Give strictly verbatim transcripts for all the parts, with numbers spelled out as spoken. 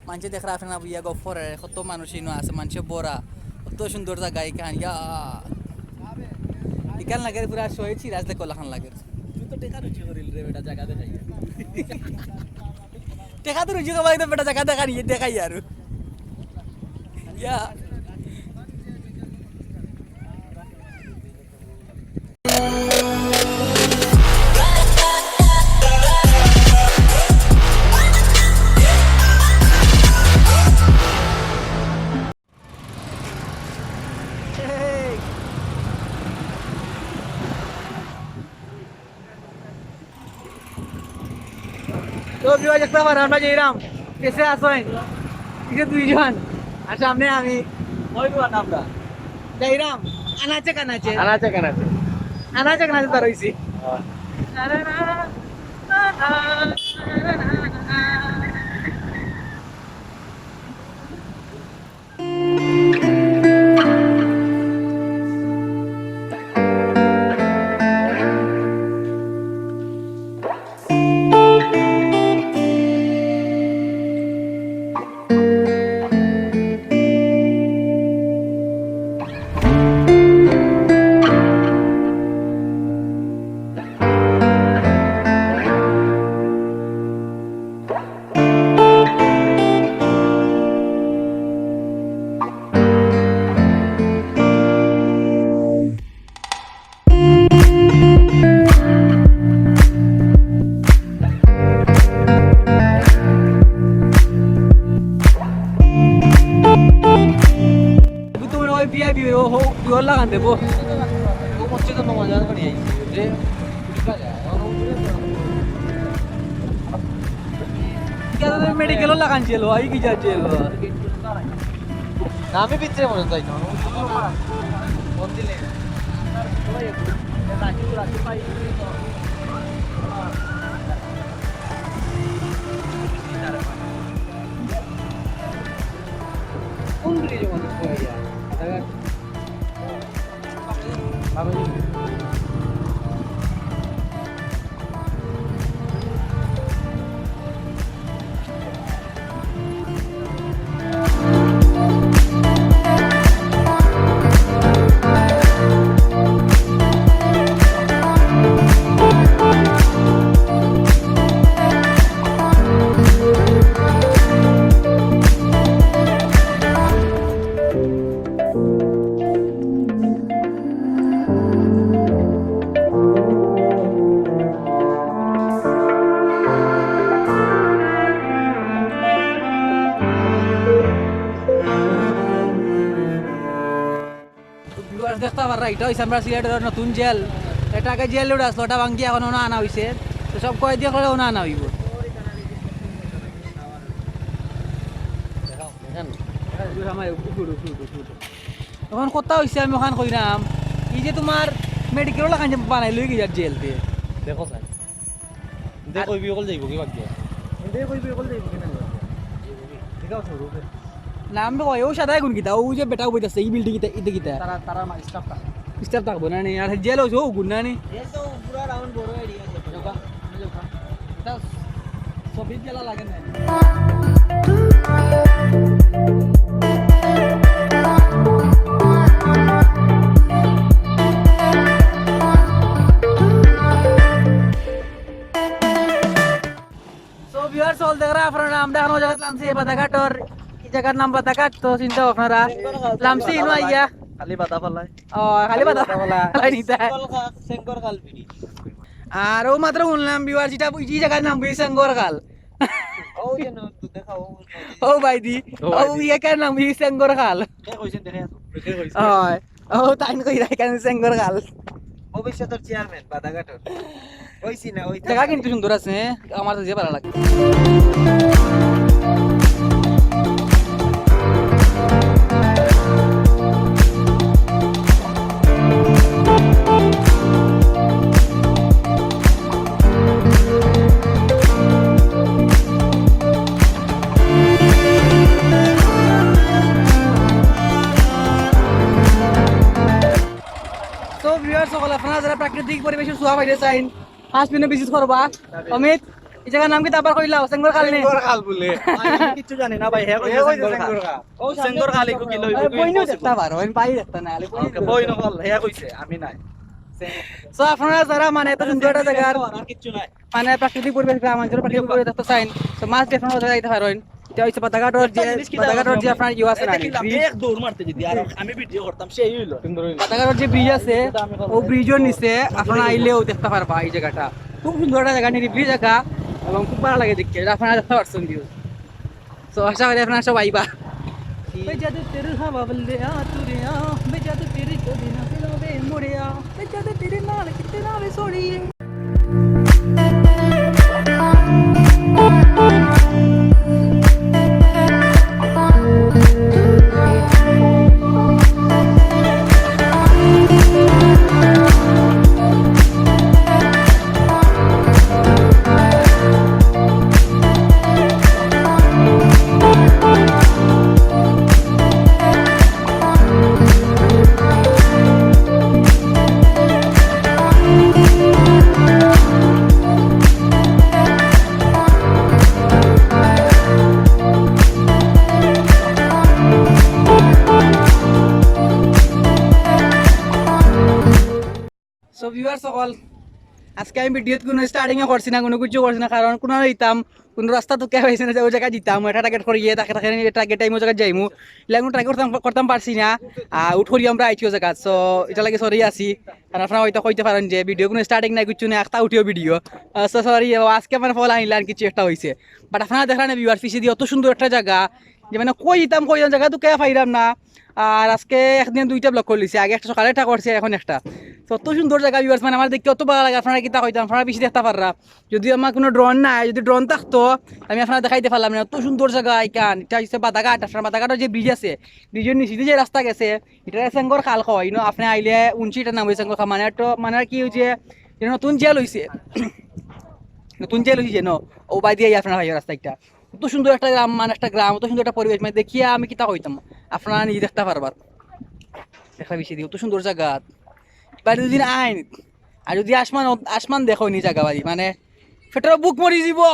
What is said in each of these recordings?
মানষে দেখরা আপনারা বইয়া গফ করে, কত মানুষ ইনো আছে, মানষে বরা, কত সুন্দর জাগা ইখান। ইয়া, ইখান লাগের পুরা শহীদ সিরাজ লেকর লাখান লাগের। তুই তো টেকা রুজি করিল রে বেটা, জাগা দেখাই। টেকা তো রুজি করবা, একদম বেটা জাগা দেখানি, দেখাই আর। ইয়া। তো viewers দেখতা পাররা, আমরা যাইরাম, পিছে আছইন, পিছে দুইজন, আর সামনে আমি। কই দুয়ার নামটা? যাইরাম, আনাচে কানাচে। আনাচে কানাচে। আনাচে কানাচে তার হইছি। হ্যাঁ। তুমি ওই ভিআইপি ও হো, তুই ওর লাগান দেবো। ও মসজিদে নমাজ আদায় করে আইছি, যে মেডিকেলও লাগান ছিল, ওই কি যা ছিল। না, আমি ভিতরে মনে যাই না। কোন ব্রিজে মানুষ পড়ে যায়? Viewers দেখতা পাররা, ইটা অইছে আমরার সিলেটর নতুন জেল। ইটা আগে জেল রোড আছলো, ইটা ভাঙ্গি অখন অনো আনা অইছে। তো সব কয়েদি অকলরে অনো আনা অইবো। অখন কথা অইছে, আমি অখান কইরাম, ই যে তুমার মেডিকেলর লাখান যে বানাইলো কি যার জেলতে। দেখো স্যার, দে আর কইবি অকল যাইবো কি বাকি? দে কইবি অকল যাইবো কি না? দেখাও স্যার, ওকে। নাম তো কয়, ও সাদা গুন কিতা, ও যে বেটা বইতাছে, ই বিল্ডিং কিতা, ইতে কিতা? তারা, তারা মা-, স্টাফ থাকবো। স্টাফ থাকবো না নি? আর জেল অইছে, ও গুন না নি? জেল তো পুরা রাউন্ড বড় এরিয়া আছে। যাও গা, যাও গা। এটা ছবিত গেলা লাগে না। So, viewers, অকল দেখরা আপনারা, আমরা অখন জাগাত লামছি, এই বাদাঘাটর, ই জাগার নাম বাদাঘাট, তো চিনতা আপনারা। লামছি ইনো আইয়া। খালি বাদা ফালায়। ও, খালি বাদা বাদা ফালায়। ফালায় নিতা। সেঙ্গর খাল, সেঙ্গর খাল ব্রিজ। আর ও মাত্র হুনলাম, viewers, ইটা, ই জাগার নাম বুঝি সেঙ্গর খাল। ও যে ন-, তো দেখা, ও ও ভাই দি, ও ভাই ও দি। ইয়ে কার নাম বুঝি সেঙ্গর খাল। কে কইছেন, দেখে আসো। কে কইছেন? হয়। ও, তাইন কইরা ইখান সেঙ্গর খাল। ভবিষ্যতর চেয়ারম্যান বাদাঘাটর। ওই সিনা, ওই দেখা কিন্তু সুন্দর আছে, হ্যাঁ? আমার তো যে ভালা লাগে। So, viewers অকল, আপনারা যারা প্রাকৃতিক পরিবেশর ছোঁয়া পাইতে চাইন, first দিনে visit করবা। অমিত, এই জাগার নাম কিতা আবার কইলাও? সেঙ্গর খাল নি? সেঙ্গর খাল বুলে। ভাই, আমি কিচ্ছু জানি না ভাই, হে কইছে সেঙ্গর খাল। ও সেঙ্গর খাল, এগু কিলা অইবো? বইনও দেখতা পারো, আমি পাই দেখতা না, খালি বইনও দেখতা পারো। বইন খাল, হে কইছে, আমি নায়। So আপনারা যারা মানে এত সুন্দর একটা জাগার আর কিচ্ছু নাই। মানে প্রাকৃতিক পরিবেশ, গ্রামাঞ্চল প্রাকৃতিক পরিবেশ দেখতে চাইন, তো must definitely ওই জাগাত আইতা পারইন। ইটা অইছে বাদাঘাটর যে, বাদাঘাটর যে আপনার ইয়ে আছে না, bridge। এক দৌড় মারতে যদি আর আমি ভিডিও করতাম, সেই অইলো। বাদাঘাটর যে bridge আছে, ও bridgeর নিচে আপনারা আইলেও দেখতা পারবা এই জাগাটা। খুব সুন্দর একটা জাগা, নিরিবিলি জাগা, এবং খুব ভালা লাগে দেখতে, যেটা আপনারা দেখতা পারছইন view। So আশা করি আপনারা সব আইবা। বে জাদু তেরে হাওয়া বলদে আ তুরে আ, বে জাদু তেরে কদি না ফিরাবে মোরে আ, বে জাদু তেরে ਨਾਲ ਕਿਤੇ ਨਾ ਵੇ ਸੋਹਣੀਏ। So viewers সকল, আজকে আমি ভিডিওত কুনু starting ও করছি না, কুনু কিচ্ছু করছি না, কারণ কুনু ইতাম কুনু রাস্তা তো কেউ পাইছি না যে ওই জাগাত যিতাম, এটা target করি গিয়া তাকে তাকে target time ওই জাগাত যাইমু, ইলা কুনু target করতাম, করতাম পারছি না। আহ, উঠ করি আমরা আইছি ওই জাগাত, so ইটার লাগি sorry আছি। কারণ আপনারা হয়তো কইতা পারইন যে ভিডিও কুনু starting নাই, কিচ্ছু নাই, একটা উঠিও ভিডিও। আহ, so sorry, আজকে আমার ফল আনিলাম, কিছু একটা হইছে। But আপনারা দেখরা না viewers, পিছেদি অত সুন্দর একটা জাগা, যে মানে কই যিতাম, কই যিতাম, জাগা তো কে পাইরাম না। আর আজকে একদিন দুইটা vlog করিলিছি, আগে একটা সকালে একটা করছি, এখন একটা। তো অত সুন্দর জাগা viewers, মানে আমার দেখতে অত ভালা লাগে, আপনারা কিতা কইতাম, আপনারা বেশি দেখতা পাররা। যদিও আমার কুনু drone নাই, যদি drone থাকতো, আমি আপনারা দেখাইতে পারলাম না। অত সুন্দর জাগা ইখান, ইটা হইছে বাদাঘাট, আপনার বাদাঘাটর যে bridge আছে, bridgeর নিচেদি যে রাস্তা গেছে, ইটারে সেঙ্গর খাল কয়, ইনো আপনে আইলে উনছি ইটার নাম হইছে সেঙ্গর খাল, মানে একটু, মানে আর কি ওই যে, যে নতুন জেল হইছে, নতুন জেল হইছে যেন, ও বায়দি আইয়া আপনারা পাইবা রাস্তা ইটা। অত সুন্দর একটা গ্রাম, মানে একটা গ্রাম, অত সুন্দর একটা পরিবেশ, মানে দেখিয়া আমি কিতা কইতাম, আপনারা নিজে দেখতা পারবা। দেখা বেশি দি, অত সুন্দর জাগা। বাড়ি দুদিন আইন, আর যদি আসমান, আসমান দেখো নি জাগা বাড়ি, মানে পেটর ভুক মরি যিবো।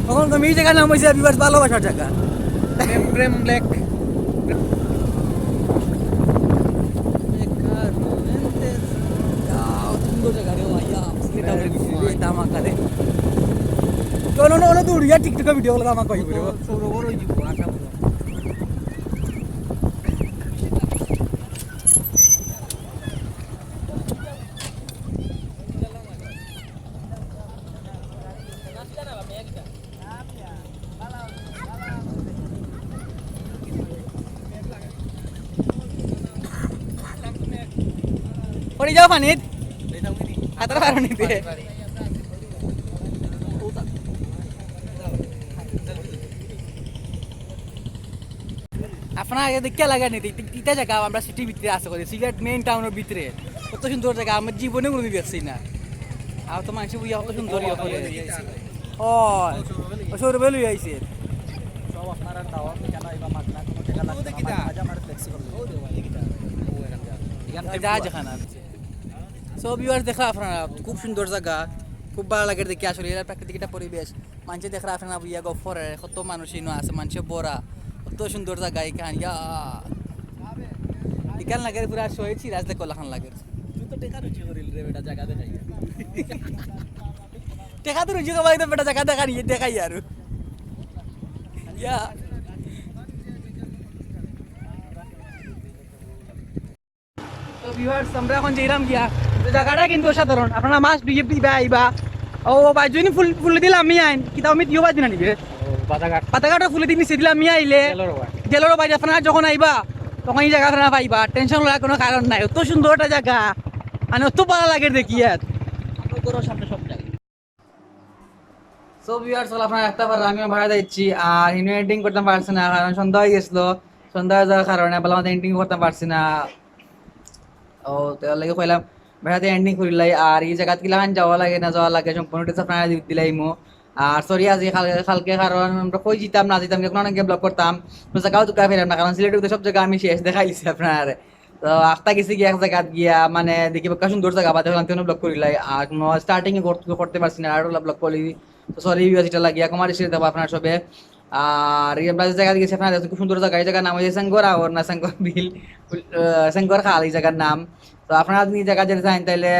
তখন তুমি এই জাগার নাম হইছে viewers ভালোবাসার জাগা। প্রেম, প্রেম লেক। সুন্দর জাগা রে ভাইয়া, সিলেট আমার ভিতরে দাম আকারে। চলো না, অনো দৌড়িয়া TikTok এ ভিডিও গুলো দাম আঁকা হইব রে। সৌরভর ওই দিব, আশা করি। পড়ি যাও পানিত। হাতার পারো নিতে। আপনারা আগে দেখিয়া লাগে নি, তি-, তিনটা জাগা আমরা সিটির ভিতরে আছে করি, সিলেট মেইন টাউনের ভিতরে। কত সুন্দর জাগা, আমার জীবনে কোনোদিন দেখছি না। আর তো মানুষ বুঝিয়া কত সুন্দর ইয়ে করে। ও, ও সৌরভে লই আইছে। সব আপনারা দাওয়াত, কেন আইবা মাগনা, কোনো টাকা লাগবে না, আমার কাজে আমার flexible। ও দেওয়া, এখানকার। এখান যা যেখানে আছে। So viewers, দেখা আপনারা, খুব সুন্দর জাগা, খুব ভালা লাগে দেখি আসলে, এরা প্রাকৃতিক একটা পরিবেশ। মানষে দেখরা আপনারা বুইয়া গফরে, কত মানুষ ইনো আছে, মানষে বড়া, কত সুন্দর জাগা ইখান, ইয়া। ইখান লাগে পুরা শহীদ সিরাজ দেখো লাখান লাগে। তুই তো টেকা রুজি করিল রে বেটা, জাগা দেখাই। টেকা তো রুজি কমাই তো বেটা, জাগা দেখানি, দেখাই আর। ইয়া। তো viewers, আমরা এখন যাইরাম গিয়া। তো জাগাটা কিন্তু অসাধারণ। আপনারা must visit দিবা, আইবা। ও ভাই, যদি ফুল, ফুল দিলে আমি আইন। কিতা আমি দিও বাদ দিনা নিবে? বাদাঘাট। বাদাঘাটও ফুল দিন নিচে দিলে আমি আইলে। জেলর বাড়ি। জেলর বাড়ি আপনারা যখন আইবা, তখন এই জাগা আপনারা পাইবা। Tension লওয়ার কোনো কারণ নাই। অত সুন্দর একটা জাগা। মানে অত ভালা লাগে দেখি আর। আপনার ঘরর সামনে সব জায়গা। So ভিউয়ার্স, আপনারা দেখতা পাররা আমিও বাড়া যাইছি, আর হিনো এডিটিং করতাম পারছি না, কারণ সন্ধ্যা অই গেছিল। সন্ধ্যা অই যাওয়ার কারণে ভালা মতো এডিটিং করতাম পারছি না। ও, তার লাগি কইলাম বাড়াতে এডিটিং করিলাই। আর ই জাগাত কিলাখান যাওয়া লাগে না যাওয়া লাগে সম্পূর্ণ ডিটেইলস আপনারারে দি-, দিলাইমু। আর সরি আছি কালকে, কালকে কারণ আমরা কই যাইতাম না যাইতাম, অখন অনেকে ব্লগ করতাম, তো জাগাও তুকা পাইলাম না, কারণ সিলেটর তো সব জাগা আমি শেষ দেখাইলিছি আপনারারে। তো আখতা গেছি গিয়া এক জাগাত গিয়া, মানে, দেখি বক্কা সুন্দর জাগা, বাদে অইলাম তেনো ব্লগ করিলাই। আর কোনো স্টার্টিং করতে পারছি না, আর ব্লগ করি। তো সরি ভিউয়ার্স, ইটা লাগিয়া ক্ষমা দৃষ্টিতে দেখবা আপনারা সবে। আর এই আমরা যে জাগাত গেছি আপনারা দেখছেন, খুব সুন্দর জাগা। ই জাগার নাম অইছে সেঙ্গর আওর না সেঙ্গর বিল, আহ, সেঙ্গর খাল ই জাগার নাম। তো আপনারা যদি ই জাগা যেতে চাইন তাইলে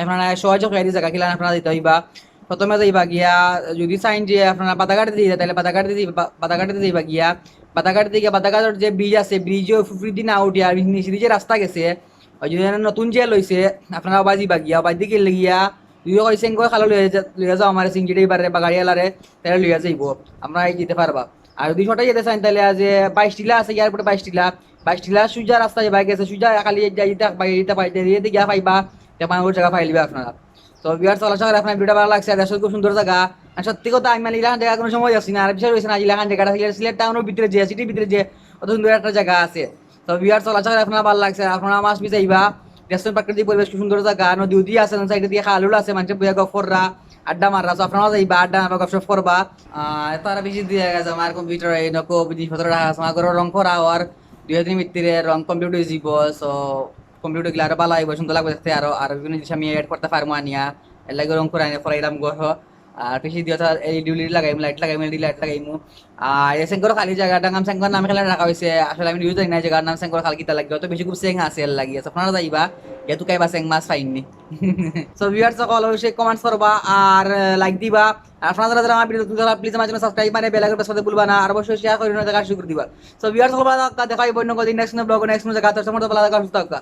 আপনারা সহজে কইয়া দি জাগা কিলান আপনারা যাইতা অইবা। প্রথমে যাইবা গিয়া, যদি চাইন যে আপনারা বাদাঘাট দিয়া যাইতা, তাইলে বাদাঘাট দিয়া যাইবা, বাদাঘাট দিয়া যাইবা গিয়া। বাদাঘাট দিয়া গিয়া, বাদাঘাটর যে ব্রিজ আছে, ব্রিজর উপরেদি না উঠিয়া নিচেদি যে রাস্তা গেছে, ওই যে নতুন জেল অইছে, আপনারা ওবায়দি যাইবা গিয়া, ওবায়দি গেলে গিয়া, যদি কয় সেঙ্গর খালো লইয়া যা-, লইয়া যাও আমারে, সিএনজি ড্রাইভাররে বা গাড়িআলারে, তাইলে লইয়া যাইবো, আপনারা এই যাইতা পারবা। আর যদি শর্টে যাইতা চাইন, তাইলে আজ বাইশ টিলা আছে, এয়ারপোর্টে বাইশ টিলা, বাইশ টিলা সুজা রাস্তা যাইবা গেছে, সুজা খালি যাইতা পাইবা, যাইতা পাইবা, গিয়া পাইবা, তে পাঁচ জাগা পাইলিবা আপনারা। তো ভিউয়ার্স, আশা করি আপনারার ভিডিওটা ভালা লাগছে। আর আসলে খুব সুন্দর জাগা। আর সত্যি কথা, আমি মানে ইলাখান জাগা কোনো সময় দেখছি না। আর বিশেষ অইছে না, ইলাখান জাগা সিলেট, সিলেট টাউনর ভিতরে যে, সিটির ভিতরে যে অত সুন্দর একটা জাগা আছে। তো ভিউয়ার্স, আশা করি আপনারার ভালা লাগছে। আর আপনারা মাছ পিস আইবা, দেখছইন প্রাকৃতিক পরিবেশ, খুব সুন্দর জাগা। নদী উদী আছে, সাইডে দিয়া খাল উল আছে, মানষে বইয়া গফ কররা, আড্ডা মাররা। So আপনারাও যাইবা, আড্ডা মারবা, গফসফ করবা। আহ, এত আর বেশি দিয়া গেছে আমার কম্পিউটার, এই নকো জিনিসপত্র রাখা আছে, আমার ঘরো রং করা, আর দুই দিন ভিতরে রং কমপ্লিট অই যাইবো। So কমপ্লিট অইলে আরো ভালা অইবো, সুন্দর লাগবো দেখতে আরো, আর বিভিন্ন জিনিস আমি অ্যাড করতে পারমু আনিয়া, এর লাগি রং করাই, করাইলাম ঘরো। আর পিছে দিয়া তো এলইডি উলইডি লাগাইমু, লাইট লাগাইমু, এলইডি লাইট লাগাইমু। আর এই সেঙ্গর খালি জাগা, ডাঙ্গাম সেঙ্গর নাম এখানে রাখা অইছে, আসলে আমি নিজেও জানি না জাগার নাম সেঙ্গর খাল কিতা লাগি, অত বেশি খুব সেং আছে এর লাগি। So আপনারা যাইবা, যেহেতু খাইবা সেং মাছ পাইননি। So ভিউয়ার্স সকল অবশ্যই কমেন্টস করবা আর লাইক দিবা। আর আপনারা যারা যারা আমার ভিডিও দেখতে প্লিজ আমার চ্যানেল সাবস্ক্রাইব মানে বেল আইকন প্রেস করতে ভুলবা না, আর অবশ্যই শেয়ার করে অন্য জায়গায় শুরু করে দিবা। So ভিউয়ার্স সকল ভালা থাকবা, দেখা অইবো অন্য কোনো দিন নেক্সট কোনো ব্লগ, নেক্সট কোনো জাগা। তো সব ভালা থাকবা, সুস্থ থাকবা।